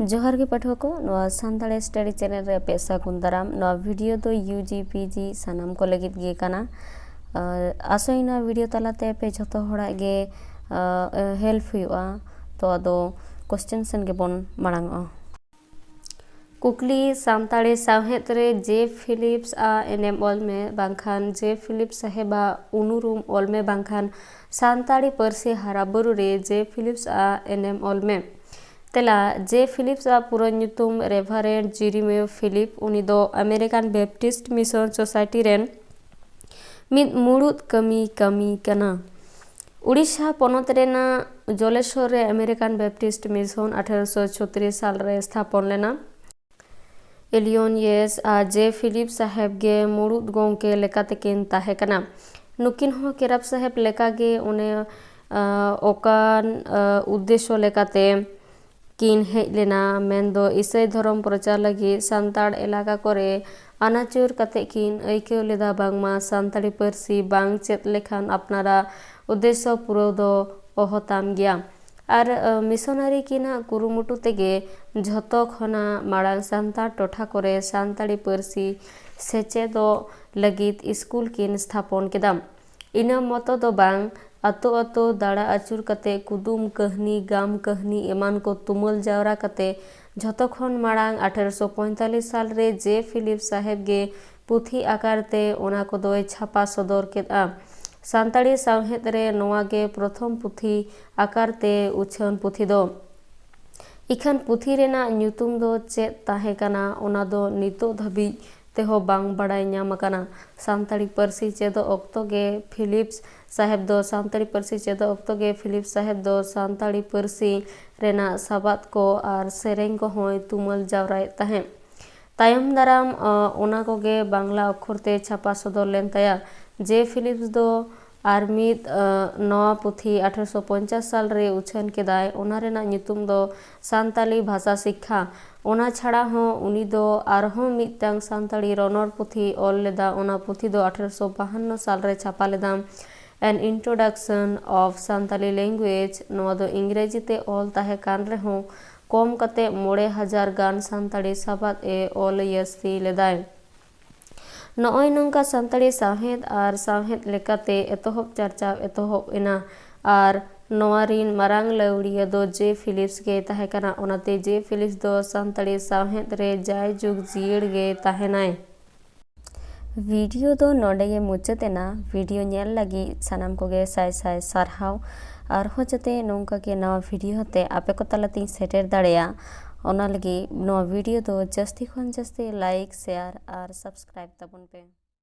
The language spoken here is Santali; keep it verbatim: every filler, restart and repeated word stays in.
ᱡᱚᱦᱟᱨ ᱜᱮ ᱯᱟᱹᱴᱷᱩᱣᱟᱹ ᱠᱚ, ᱱᱚᱣᱟ ᱥᱟᱱᱛᱟᱲᱤ ᱥᱴᱟᱰᱤ ᱪᱮᱱᱮᱞ ᱨᱮ ᱟᱯᱮ ᱥᱟᱹᱜᱩᱱ ᱫᱟᱨᱟᱢ᱾ ᱱᱚᱣᱟ ᱵᱷᱤᱰᱤᱭᱳ ᱫᱚ ᱭᱩ ᱡᱤ ᱯᱤ ᱡᱤ ᱥᱟᱱᱟᱢ ᱠᱚ ᱞᱟᱹᱜᱤᱫ ᱜᱮ ᱠᱟᱱᱟ᱾ ᱟᱨ ᱟᱥᱚᱜ ᱟᱹᱧ ᱱᱚᱣᱟ ᱵᱷᱤᱰᱤᱭᱳ ᱛᱟᱞᱟᱛᱮ ᱟᱯᱮ ᱡᱷᱚᱛᱚ ᱦᱚᱲᱟᱜ ᱜᱮ, ᱟᱨ, ᱦᱮᱞᱯ ᱦᱩᱭᱩᱜᱼᱟ᱾ ᱛᱚ ᱟᱫᱚ ᱠᱚᱥᱪᱮᱱ ᱥᱮᱱ ᱜᱮᱵᱚᱱ ᱢᱟᱲᱟᱝᱚᱜᱼᱟ᱾ ᱠᱩᱠᱞᱤ: ᱥᱟᱱᱛᱟᱲᱤ ᱥᱟᱶᱦᱮᱫ ᱨᱮ ᱡᱮ ᱯᱷᱤᱞᱤᱯᱥ ᱟᱜ ᱮᱱᱮᱢ ᱚᱞ ᱢᱮ, ᱵᱟᱝᱠᱷᱟᱱ ᱡᱮ ᱯᱷᱤᱞᱤᱯᱥ ᱥᱟᱦᱮᱵᱟᱜ ᱩᱱᱩᱨᱩᱢ ᱚᱞ ᱢᱮ, ᱵᱟᱝᱠᱷᱟᱱ ᱥᱟᱱᱛᱟᱲᱤ ᱯᱟᱹᱨᱥᱤ ᱦᱟᱨᱟᱵᱩᱨᱩ ᱨᱮ ᱡᱮ ᱯᱷᱤᱞᱤᱯᱥ ᱟᱜ ᱮᱱᱮᱢ ᱚᱞ ᱢᱮ᱾ ᱛᱮᱞᱟ: ᱡᱮ ᱯᱷᱤᱞᱤᱯᱥ ᱟᱜ ᱯᱩᱨᱟᱹ ᱧᱩᱛᱩᱢ ᱨᱮᱵᱷᱟᱨᱮᱱᱰ ᱡᱤᱨᱤᱢᱮᱭᱚ ᱯᱷᱤᱞᱤᱯ᱾ ᱩᱱᱤ ᱫᱚ ᱟᱢᱮᱨᱤᱠᱟᱱ ᱵᱮᱯᱴᱤᱥᱴ ᱢᱤᱥᱚᱱ ᱥᱳᱥᱟᱭᱴᱤ ᱨᱮᱱ ᱢᱤᱫ ᱢᱩᱲᱩᱫ ᱠᱟᱹᱢᱤ ᱠᱟᱹᱢᱤ ᱠᱟᱱᱟ᱾ ᱩᱲᱤᱥᱥᱟ ᱯᱚᱱᱚᱛ ᱨᱮᱱᱟᱜ ᱡᱚᱞᱮᱥᱚᱨ ᱨᱮ ᱟᱢᱮᱨᱤᱠᱟᱱ ᱵᱮᱯᱴᱤᱥᱴ ᱢᱤᱥᱚᱱ ᱟᱴᱷᱮᱨᱚᱥᱚ ᱪᱷᱚᱛᱨᱤᱥ ᱥᱟᱞ ᱨᱮ ᱥᱛᱷᱟᱯᱚᱱ ᱞᱮᱱᱟ᱾ ᱮᱞᱤᱭᱚᱱ ᱭᱮᱥ ᱟᱨ ᱡᱮ ᱯᱷᱤᱞᱤᱯ ᱥᱟᱦᱮᱵᱽ ᱜᱮ ᱢᱩᱲᱩᱫ ᱜᱚᱢᱠᱮ ᱞᱮᱠᱟᱛᱮ ᱠᱤᱱ ᱛᱟᱦᱮᱸ ᱠᱟᱱᱟ᱾ ᱱᱩᱠᱤᱱ ᱦᱚᱸ ᱠᱮᱨᱟᱯ ᱥᱟᱦᱮᱵᱽ ᱞᱮᱠᱟᱜᱮ ᱚᱱᱮ, ᱟ, ᱚᱠᱟᱱ, ᱟ, ᱩᱫᱽᱫᱮᱥᱥᱚ ᱞᱮᱠᱟᱛᱮ ᱠᱤᱱ ᱦᱮᱡ ᱞᱮᱱᱟ, ᱢᱮᱱᱫᱚ ᱤᱥᱟᱹᱭ ᱫᱷᱚᱨᱚᱢ ᱯᱨᱚᱪᱟᱨ ᱞᱟᱹᱜᱤᱫ ᱥᱟᱱᱛᱟᱲ ᱮᱞᱟᱠᱟ ᱠᱚᱨᱮ ᱟᱱᱟᱪᱩᱨ ᱠᱟᱛᱮ ᱠᱤᱱ ᱟᱹᱭᱠᱟᱹᱣ ᱞᱮᱫᱟ ᱵᱟᱝᱢᱟ ᱥᱟᱱᱛᱟᱲᱤ ᱯᱟᱹᱨᱥᱤ ᱵᱟᱝ ᱪᱮᱫ ᱞᱮᱠᱷᱟᱱ ᱟᱯᱱᱟᱨᱟᱜ ᱩᱫᱽᱫᱮᱥᱥᱚ ᱯᱩᱨᱟᱹᱣ ᱫᱚ ᱚᱦᱚᱛᱟᱢ ᱜᱮᱭᱟ᱾ ᱟᱨ, ᱟ, ᱢᱤᱥᱚᱱᱟᱨᱤ ᱠᱤᱱᱟᱜ ᱠᱩᱨᱩᱢᱩᱴᱩ ᱛᱮᱜᱮ ᱡᱷᱚᱛᱚ ᱠᱷᱚᱱᱟᱜ ᱢᱟᱲᱟᱝ ᱥᱟᱱᱛᱟᱲ ᱴᱚᱴᱷᱟ ᱠᱚᱨᱮ ᱥᱟᱱᱛᱟᱲᱤ ᱯᱟᱹᱨᱥᱤ ᱥᱮᱪᱮᱫᱚᱜ ᱞᱟᱹᱜᱤᱫ ᱥᱠᱩᱞ ᱠᱤᱱ ᱥᱛᱷᱟᱯᱚᱱ ᱠᱮᱫᱟ᱾ ᱤᱱᱟᱹ ᱢᱚᱛᱚ ᱫᱚ ᱵᱟᱝ, ᱟᱛᱳ ᱟᱛᱳ ᱫᱟᱬᱟ ᱟᱹᱪᱩᱨ ᱠᱟᱛᱮ ᱠᱩᱫᱩᱢ, ᱠᱟᱹᱦᱱᱤ, ᱜᱟᱢ ᱠᱟᱹᱦᱱᱤ ᱮᱢᱟᱱ ᱠᱚ ᱛᱩᱢᱟᱹᱞ ᱡᱟᱣᱨᱟ ᱠᱟᱛᱮ ᱡᱷᱚᱛᱚ ᱠᱷᱚᱱ ᱢᱟᱲᱟᱝ ᱟᱴᱷᱮᱨᱚᱥᱚ ᱯᱚᱸᱭᱛᱟᱞᱞᱤᱥ ᱥᱟᱞ ᱨᱮ ᱡᱮ ᱯᱷᱤᱞᱤᱯ ᱥᱟᱦᱮᱵᱽ ᱜᱮ ᱯᱩᱛᱷᱤ ᱟᱠᱟᱨ ᱛᱮ ᱚᱱᱟ ᱠᱚᱫᱚᱭ ᱪᱷᱟᱯᱟ ᱥᱚᱫᱚᱨ ᱠᱮᱫᱼᱟ᱾ ᱥᱟᱱᱛᱟᱲᱤ ᱥᱟᱶᱦᱮᱫ ᱨᱮ ᱱᱚᱣᱟ ᱜᱮ ᱯᱨᱚᱛᱷᱚᱢ ᱯᱩᱛᱷᱤ ᱟᱠᱟᱨ ᱛᱮ ᱩᱪᱷᱟᱹᱱ ᱯᱩᱛᱷᱤ ᱫᱚ᱾ ᱤᱠᱷᱟᱹᱱ ᱯᱩᱛᱷᱤ ᱨᱮᱱᱟᱜ ᱧᱩᱛᱩᱢ ᱫᱚ ᱪᱮᱫ ᱛᱟᱦᱮᱸ ᱠᱟᱱᱟ, ᱚᱱᱟ ᱫᱚ ᱱᱤᱛᱚᱜ ᱫᱷᱟᱹᱵᱤᱡ ᱛᱮᱦᱚᱸ ᱵᱟᱝ ᱵᱟᱲᱟᱭ ᱧᱟᱢ ᱟᱠᱟᱱᱟ᱾ ᱥᱟᱱᱛᱟᱲᱤ ᱯᱟᱹᱨᱥᱤ ᱪᱮᱫᱚᱜ ᱚᱠᱛᱚ ᱜᱮ ᱯᱷᱤᱞᱤᱯᱥ ᱥᱟᱦᱮᱵᱽ ᱫᱚ, ᱥᱟᱱᱛᱟᱲᱤ ᱯᱟᱹᱨᱥᱤ ᱪᱮᱫᱚᱜ ᱚᱠᱛᱚ ᱜᱮ ᱯᱷᱤᱞᱤᱯᱥ ᱥᱟᱦᱮᱵᱽ ᱫᱚ ᱥᱟᱱᱛᱟᱲᱤ ᱯᱟᱹᱨᱥᱤ ᱨᱮᱱᱟᱜ ᱥᱟᱵᱟᱫ ᱠᱚ ᱟᱨ ᱥᱮᱨᱮᱧ ᱠᱚᱦᱚᱸᱭ ᱛᱩᱢᱟᱹᱞ ᱡᱟᱣᱨᱟᱭᱮᱫ ᱛᱟᱦᱮᱸᱫ᱾ ᱛᱟᱭᱚᱢ ᱫᱟᱨᱟᱢ, ᱚ, ᱚᱱᱟ ᱠᱚᱜᱮ ᱵᱟᱝᱞᱟ ᱚᱠᱠᱷᱚᱨ ᱛᱮ ᱪᱷᱟᱯᱟ ᱥᱚᱫᱚᱨ ᱞᱮᱱ ᱛᱟᱭᱟ᱾ ᱡᱮ ᱯᱷᱤᱞᱤᱯᱥ ᱫᱚ ᱟᱨ ᱢᱤᱫ, ᱚ, ᱱᱚᱣᱟ ᱯᱩᱛᱷᱤ ᱟᱴᱷᱮᱨᱚᱥᱚ ᱯᱚᱧᱪᱟᱥ ᱥᱟᱞ ᱨᱮ ᱩᱪᱷᱟᱹᱱ ᱠᱮᱫᱟᱭ, ᱚᱱᱟ ᱨᱮᱱᱟᱜ ᱧᱩᱛᱩᱢ ᱫᱚ ᱥᱟᱱᱛᱟᱞᱤ ᱵᱷᱟᱥᱟ ᱥᱤᱠᱠᱷᱟ᱾ ᱚᱱᱟ ᱪᱷᱟᱲᱟ ᱦᱚᱸ ᱩᱱᱤ ᱫᱚ ᱟᱨᱦᱚᱸ ᱢᱤᱫᱴᱟᱝ ᱥᱟᱱᱛᱟᱲᱤ ᱨᱚᱱᱚᱲ ᱯᱩᱛᱷᱤ ᱚᱞ ᱞᱮᱫᱟ᱾ ᱚᱱᱟ ᱯᱩᱛᱷᱤ ᱫᱚ ᱟᱴᱷᱮᱨᱚᱥᱚ ᱵᱟᱦᱟᱱᱱᱚ ᱥᱟᱞ ᱨᱮ ᱪᱷᱟᱯᱟ ᱞᱮᱫᱟ, An Introduction of Santali Language᱾ ᱱᱚᱣᱟ ᱫᱚ ᱤᱝᱨᱮᱡᱤ ᱛᱮ ᱚᱞ ᱛᱟᱦᱮᱸ ᱠᱟᱱ ᱨᱮᱦᱚᱸ ᱠᱚᱢ ᱠᱟᱛᱮ ᱢᱚᱬᱮ ᱦᱟᱡᱟᱨ ᱜᱟᱱ ᱥᱟᱱᱛᱟᱲᱤ ᱥᱟᱵᱟᱫ ᱮ ᱚᱞ ᱭᱟᱹᱥᱛᱤ ᱞᱮᱫᱟᱭ᱾ ᱱᱚᱜᱼᱚᱭ ᱱᱚᱝᱠᱟ ᱥᱟᱱᱛᱟᱲᱤ ᱥᱟᱶᱦᱮᱫ ᱟᱨ ᱥᱟᱶᱦᱮᱫ ᱞᱮᱠᱟᱛᱮ ᱮᱛᱚᱦᱚᱵ ᱪᱟᱨᱪᱟᱣ ᱮᱛᱚᱦᱚᱵ ᱮᱱᱟ ᱟᱨ ᱱᱚᱣᱟ ᱨᱤᱱ ᱢᱟᱨᱟᱝ ᱞᱟᱹᱣᱲᱤᱭᱟᱹ ᱫᱚ ᱡᱮ ᱯᱷᱤᱞᱤᱯᱥ ᱜᱮᱭ ᱛᱟᱦᱮᱸ ᱠᱟᱱᱟ᱾ ᱚᱱᱟᱛᱮ ᱡᱮ ᱯᱷᱤᱞᱤᱯᱥ ᱫᱚ ᱥᱟᱱᱛᱟᱲᱤ ᱥᱟᱶᱦᱮᱫ ᱨᱮ ᱡᱟᱭᱡᱩᱜᱽ ᱡᱤᱭᱟᱹᱲ ᱜᱮ ᱛᱟᱦᱮᱱᱟᱭ᱾ ᱵᱷᱤᱰᱤᱭᱳ ᱫᱚ ᱱᱚᱰᱮ ᱜᱮ ᱢᱩᱪᱟᱹᱫ ᱮᱱᱟ᱾ ᱵᱷᱤᱰᱤᱭᱳ ᱧᱮᱞ ᱞᱟᱹᱜᱤᱫ ᱥᱟᱱᱟᱢ ᱠᱚᱜᱮ ᱥᱟᱭ ᱥᱟᱭ ᱥᱟᱨᱦᱟᱣ᱾ ᱟᱨᱦᱚᱸ ᱡᱟᱛᱮ ᱱᱚᱝᱠᱟ ᱜᱮ ᱱᱟᱣᱟ ᱵᱷᱤᱰᱤᱭᱳ ᱛᱮ ᱟᱯᱮ ᱠᱚ ᱛᱟᱞᱟᱛᱤᱧ ᱥᱮᱴᱮᱨ ᱫᱟᱲᱮᱭᱟᱜ, ᱚᱱᱟ ᱞᱟᱹᱜᱤᱫ ᱱᱚᱣᱟ ᱵᱷᱤᱰᱤᱭᱳ ᱫᱚ ᱡᱟᱹᱥᱛᱤ ᱠᱷᱚᱱ ᱡᱟᱹᱥᱛᱤ ᱞᱟᱭᱤᱠ, ᱥᱮᱭᱟᱨ ᱟᱨ ᱥᱟᱵᱥᱠᱨᱟᱭᱤᱵ ᱛᱟᱵᱚᱱ ᱯᱮ᱾